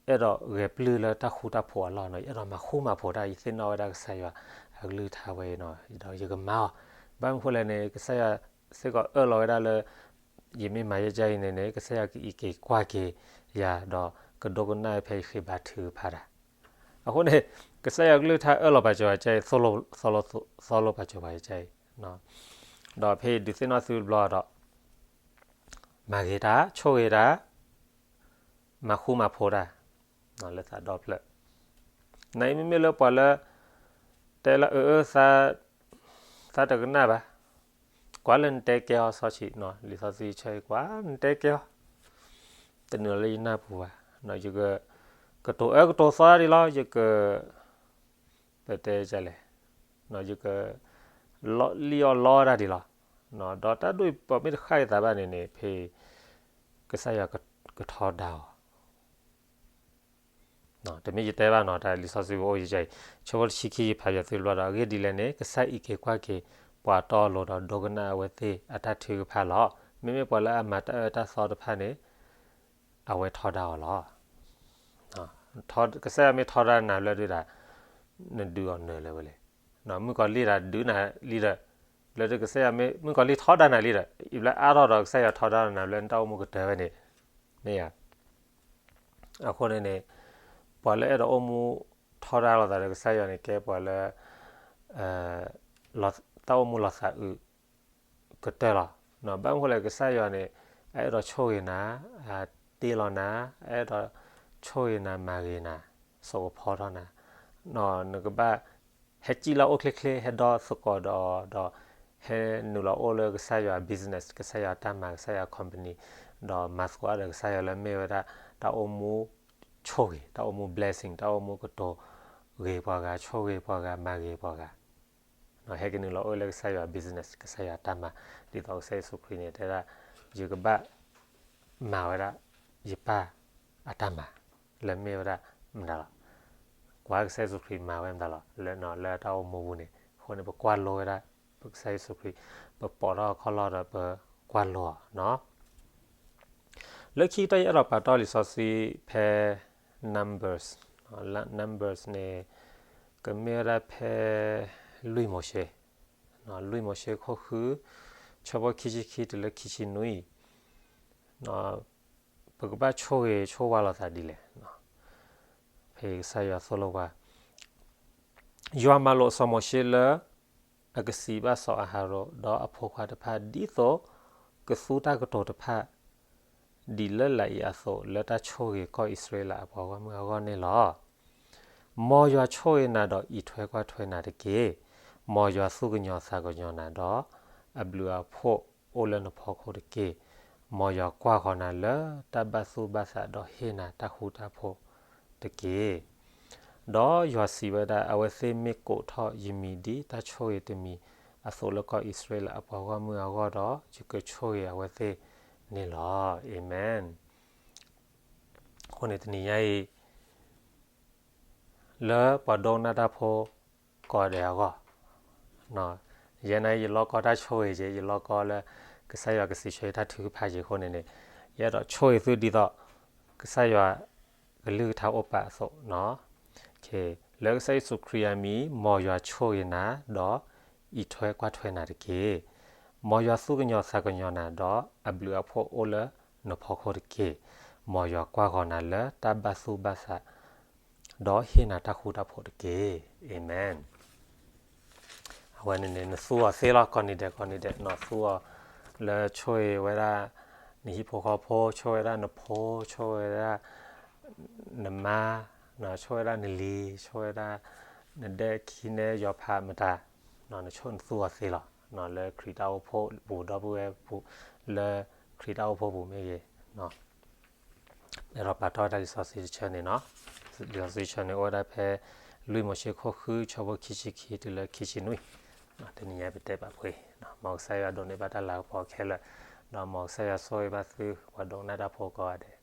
အဲၣ်ဒိးဂဲၤပျုၢ်လၢတၢ်ဃူတၢ်ဖိးအလီၢ်နီၤ, ယအဲၣ်ဒိးမၤဃူမၤဖိးတၢ်, ယသ့ၣ်နီၣ်ဝဲဒၣ်ကစၢ်ယွၤအကလုၢ်ကထါဝဲအံၤနီၤ, ဒီးယကမၤအီၤ, ဘၣ်မနုၤဃိလဲၣ်န့ၣ် ကစၢ်ယွၤစ့ၢ်ကီးအၢၣ်လီၤဝဲဒၣ်လၢ ယမ့ၢ်မၤယဲၢ်ကၢ်အံၤန့ၣ်န့ၣ် ကစၢ်ယွၤကအံးက့ၤကွၢ်က့ၤယၤ ဒီးကဒိကနၣ်ဖဲယဃ့ဘါထုကဖၣ်တၢ်. အဃိန့ၣ် ကစၢ်ယွၤကလုၢ်ကထါအၢၣ်လီၤပာ်စၢၤဝဲကၢ်အံၤ, သိၣ်လိပာ်စၢၤဝဲကၢ်အံၤ, ဒီးဖဲဒုးသ့ၣ်နီၣ်သုတဘျီဒီး မၤဂ့ၤတၢ်, ဆိၣ်ဂ့ၤတၢ်, မၤဃူမၤဖိးတၢ် လၢသးဒီဖျၢၣ်. နအံၤမ့မ့ၢ်လၢပှၤလၢ တဲလၢအအၢ သးတကနၣ်ဘၣ်, ကွၢ်လၢနတဲကဲအီၤစီဆှံ, လံာ်စီဆှံဆၢအံၤ ကွၢ်နတဲကဲအီၤ, တနုာ်လီၤလၢယနၢ်ပူၤဘၣ်, ယက ကတိၤအၢကတိၤသီဒ်လီၤ, ယက ပတဲလဲၣ်, ယက လံၣ်အီၣ်လီတၢ်ဒ်လီၤ, ဒီးတၢ်ဒိၣ်ပှၤမ့ၢ်တဃၣ်အသးဘၣ်န့ၣ်န့ၣ် ဖဲ ကစၢ်ယွၤကထီဒါအီၤ တမ့ၢ်ယတဲဘၣ်နီၤ, တၢ်လံာ်စီဆှံပအိၣ်ယဲၢ်ကၢ်အံၤ, ဆၢဖိတဆံခံယဖးယွၤသုတဘျီဒီး အဂ့ၢ်ဒ်လဲၣ်န့ၣ် ကစၢ်အံးက့ၤကွၢ်က့ၤ ပှၤတီအလိၤဒီးဒိကနၣ်အဝဲသ့ၣ်အတၢ်ထုကဖၣ်လီၤ. မ့မ့ၢ်ပှၤလၢအမၤတၢ်အၢတၢ်သီတဖၣ်န့ၣ် အဝဲထီဒါအီၤလီၤ. ကစၢ်ယွၤမ့ၢ်ထီဒါနၤဘျီဒုဒီး နဒုးအီၤနၢၤလၢၤဝဲလဲၣ်. မုၣ်ကီၤလံၢ်ဒီးဒုးနၤလံဒီး လၢဒုးကစၢ်ယွၤမ့ၢ် မုၣ်ကီၤလံၢ်ထီဒါနၤလံဒီး အံၤဘျီအါထီၣ်ဒီးကစၢ်ယွၤထီဒါနၤလၢနတၢ်အိၣ်မူကတၢၢ်ဝဲန့ၣ်, မ့ၢ်ဧါ. အဃိန့ၣ်န့ၣ် ပှၤလၢအဲၣ်ဒိးအိၣ်မူထီဒါလိာ်သးဒီးကစၢ်ယွၤန့ၣ် ကဲပှၤလၢ တၢ်အိၣ်မူလီၤသးအုးကတၢၢ်လီၤ. ဘၣ်မနုၤဃိလဲၣ် ကစၢ်ယွၤန့ၣ် အအဲၣ်ဒိးဆိၣ်ဂ့ၤနၤ, အတ့လီၤနၤ, အအဲၣ်ဒိးဆိၣ်ဂ့ၤနၤ မၤဂ့ၤနၤ, စိာ်ကဖီထီၣ်နၤ, နကဘၣ်ဟဲစံၣ်လၢအအိၣ်ချ့ချ့ ဟဲဒီသကိးဒီးအီၤ ဒီးဟဲနုာ်လီၤအိၣ်လၢကစၢ်ယွၤ business ကစၢ်ယွၤတၢ်မၤ ကစၢ်ယွၤ company ဒီးမၤသကိးဒီးကစၢ်ယွၤလၢမ့ၢ်ဝဲဒၣ် တၢ်အိၣ်မူဆိၣ်ဂ့ၤ, တၢ်အိၣ်မူ blessing, တၢ်အိၣ်မူကတိၤဂ့ၤပှၤဂၤ, ဆိၣ်ဂ့ၤပှၤဂၤ, မၤဂ့ၤပှၤဂၤ ဟဲကနုာ်လီၤအိၣ်လၢကစၢ်ယွၤ business ကစၢ်ယွၤတၢ်မၤ, ဒ်သိးကစၢ်ယ့ၣ်ၡူးခရံာ်န့ၣ် တဲဒၣ် ယကဘၣ်မၤဝဲဒၣ်ယပၢ်အတၢ်မၤ လၢမ့ၢ်ဝဲဒၣ်မတၤလီၤ. ကွၢ်ကစၢ်ယ့ၣ်ၡူးခရံာ်မၤဝဲမတၤလီၤ လၢ လၢတၢ်အိၣ်မူပူၤန့ၣ်. အဃိန့ၣ် ပကွၢ်လိဝဲဒၣ် ပကစၢ်ယ့ၣ်ၡူးခရံာ်, ပပိာ်ထီၣ်အခီၣ်လီၢ်ဒီးပကွၢ်လိအီၤနီၤ. လၢခံကတၢၢ်ယအဲၣ်ဒိးပာ်တီၢ်လံာ်စီဆှံဖဲ Numbers, Numbers န့ၣ် ကမ့ၢ်ဝဲဒၣ်ဖဲလွံၢ်မိၤၡ့, လွံၢ်မိၤၡ့ခိၣ်ဃု ဆၢဖိခံဆံခံတုၤလၢခံဆံနွံ, ပကဘၣ်ဆိၣ်ဂ့ၤဆိၣ်ဝါလိာ်သးဒ်လဲၣ်. ဖဲကစၢ်ယွၤသိၣ်လိပှၤ, ယွၤမၤလိာ်စီၤမိၤၡ့လၢ အကစံးဘၣ်စီၤအၤဟရိၣ် ဒီးအဖိခွါတဖၣ် ဒ်သိးကသူတၢ်ကတိၤတဖၣ် ဒ်လၢလာ်အံၤအသိး လၢတၢ်ဆိၣ်ဂ့ၤကီၢ်အံၣ်စရ့လးအပှၤဂီၢ်မုၢ်အဂီၢ်န့ၣ်လီၤ. မ်ယွၤဆိၣ်ဂ့ၤနၤဒီးအံးထွဲကွၢ်ထွဲနၤတက့ၢ်. မ်ယွၤသူၣ်ကညီၤသးကညီၤနၤဒီး အဘျုးအဖှိၣ်အိၣ်လၢနဖီခိၣ်တက့ၢ်. မ်ယွၤကွၢ်ဃီၤနၤလၢတၢ်ဘၣ်သူၣ်ဘၣ်သးဒီးဟ့ၣ်နၤတၢ်ဃူတၢ်ဖိးတက့ၢ်. ဒီးယွၤစံးဝဲဒၣ်, အဝဲသ့ၣ်မ့ၢ်ကိးထီၣ်ယမံၤဒ်တၢ်ဆိၣ်ဂ့ၤတမံၤအသိးလၢကီၢ်အံၣ်စရ့လးအပှၤဂီၢ်မုၢ်အဂီၢ်ဒီး ယကဆိၣ်ဂ့ၤအဝဲသ့ၣ်န့ၣ်လီၤ. အၤမ့ၣ်. အဃိန့ၣ်တနံၤညါအံၤ လၢပှၤဒိကနၣ်တၢ်ဖိကိးဂၤဒဲးအဂီၢ်, ယဲန့ၣ် ယလီၢ်ကီတၢ်ဆိၣ်ဂ့ၤက့ၤ, ယလီၢ်ကီလၢ ကစၢ်ယွၤကစံးဆၢယတၢ်ထုကဖၣ်က့ၤအဃိန့ၣ်န့ၣ်, ယအဲၣ်ဒိးဆိၣ်ဂ့ၤသုဒ်သိး ကစၢ်ယွၤကလုၢ်ကထါအိၣ်ပာ်အသိး, လၢကစၢ်ယ့ၣ်ၡူးခရံာ်အမံၤ မ်ယွၤဆိၣ်ဂ့ၤနၤ ဒီးအံးထွဲကွၢ်ထွဲနၤတက့ၢ်. မ်ယွၤသူၣ်ကညီၤသးကညီၤနၤ ဒီးအဘျုးအဖှိၣ်အိၣ်လၢနဖီခိၣ်တက့ၢ်. မ်ယွၤကွၢ်ဃီၤနၤလၢတၢ်ဘၣ်သူၣ်ဘၣ်သး ဒီးဟ့ၣ်နၤတၢ်ဃူတၢ်ဖိးတက့ၢ်. အၤမ့ၣ်. အဝဲန့ၣ်န့ၣ် နသူအီၤသ့လီၤ, ကိးနံၤဒဲးကိးနံၤဒဲး, နသူအီၤလၢဆိၣ်ဂ့ၤဝဲဒၣ် နဟံၣ်ဖိဃီဖိ, ဆိၣ်ဝဲဒၣ်နဖိ, ဆိၣ်ဝဲဒၣ်နမါ, ဆိၣ်ဝဲဒၣ်နလံၤ, ဆိၣ်ဝဲဒၣ်နဒဲၣ်ခံနဲယီၤဖးမတၤ, နဆိၣ်နသူအီၤသ့လီၤ, လၢခရံာ်တၢ်အိၣ်ဖှိၣ်ပူၤ ဒီပုၢ်ဝဲၢ်ပူၤ, လၢခရံာ်တၢ်အိၣ်ဖှိၣ်ပူၤမ့ၢ်ဂ့ၤ, အဲၣ်ဒိးပာ်တီၢ်ဝဲဒၣ်လံာ်စီဆှံတဆၢန့ၣ်, လံာ်စီဆှံတဆၢန့ၣ် အိၣ်ဝဲဒၣ်ဖဲ လွံၢ်မိၤၡ့ခိၣ်ဃု ဆၢဖိခံဆံခံတုၤလၢခံဆံနွံ, တနံၤညါပတဲပာ်ဖှိၣ်, မ်ကစၢ်ယွၤဒိးန့ၢ်ဘၣ်တၢ်လၤကပီၤခဲလၢာ်, ဒီးမ်ကစၢ်ယွၤဆိၣ်ဂ့ၤဘၣ်သု ပှၤဒိကနၣ်တၢ်ဖိကိးဂၤဒဲး,